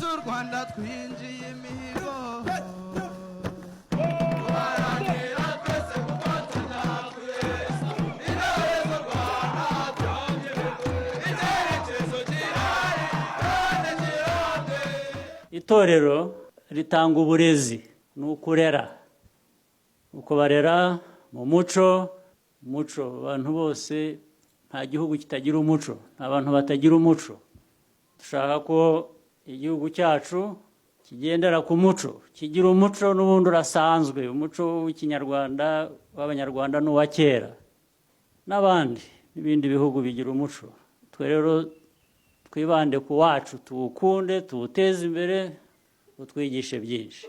z'u Rwanda twinjiye imihigo. Itorero ritanga uburezi, ni ukurera, ukubarera mu muco. Umuco, abantu bose, nta gihugu kitagira umuco, nta bantu batagira umuco. Dushaka ko igihugu cyacu kigendera ku muco, kigira umuco n'ubundi urasanzwe. Umuco w'Ikinyarwanda w'Abanyarwanda ni uwa kera, n'abandi n'ibindi bihugu bigira umuco. Twe rero twibande ku wacu, tuwukunde, tuwuteze imbere, utwigishe byinshi.